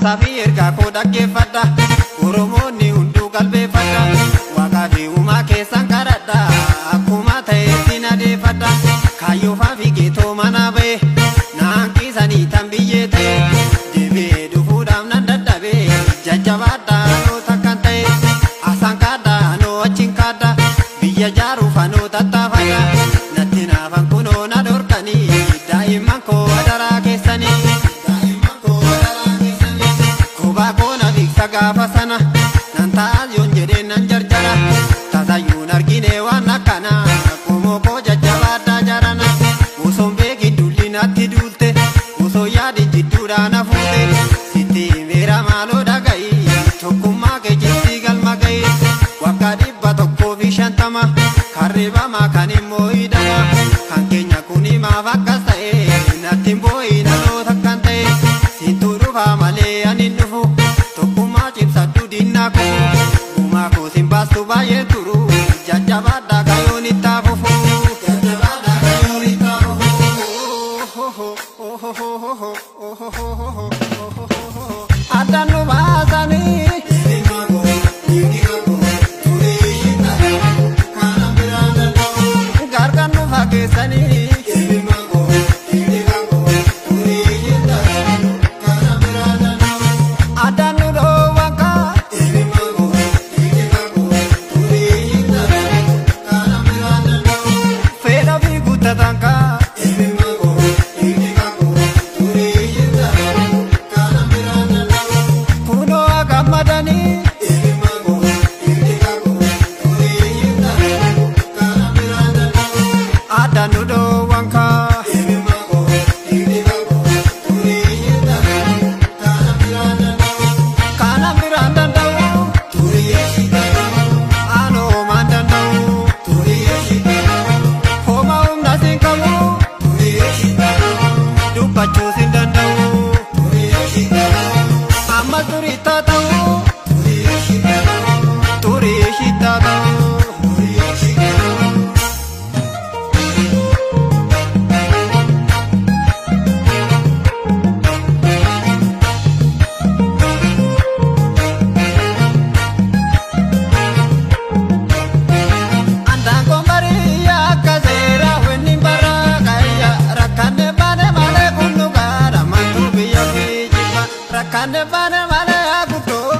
Dhaamsaa fi ergaa koo dhaggeeffadha. Oromoonni hunduu qalbeeffadha. Waaqaa fi uumaa keessan kadhadha. Akkuma ta'etti na deeffadha. Kaayyoo fi geetoo mana ba'e. Naan kiisanii tan biyyee ta'e. Deebi'ee dhufuudhaaf nan dadhabe. Jajjabaadha anoo takkan ta'e. Asaan kaadha anoo achiin kaadha. Biyya jaaruuf anoo tattaafadha. Natti naafan kunoo na dhorkanii. Daa'imman koo adaraa keessanii. Kophaa koo na fiigsa gaafa sana. Nan ta'a yoon jedhee nan jarjara. Tasayyuun argine waan akkana. Qomoo koo jajjabaadhaa jarana. Osoon beekin dulli natti duulte. Osoo yaadin jidduudhaa na fuute. Sitti himeera maaloo dhaga'i. Tokkummaa kee cimsii galma ga'i. Waggaa 150. Karreebamaa kan immoo hidhama. Kan keenya kuni maaf akkas ta'e. Natti hin boo'in anoo takkan ta'e. Siintuu dhufaa malee ani hin dhufu. Tokkummaa cimsadhu dinnaa koo. Uumaa koo sin baastu baay'een turu. Jajjabaadhaa kayoon itti hafufu. Jajjabaadhaa kayoon itti hafufu. Addaan nu baasanii. Gargar nu fageessanii. Addaan nu dhoowwan kaa. Fedha fi guuttatan kaa. Kunoo gammadanii. Addaan nu dhoowwan kaa. Kana biraan danda'u. Anoo maan danda'u. Homa humna siin qabu. Dubbachuu siin danda'u. Amma turii taata'u. Turii shittaa ta'u. Andaangoon barii akka seera wanni barraa rakkanne baane malee kun dhugaadha mantuu biyya fi jibba rakkanne baane malee guddoo.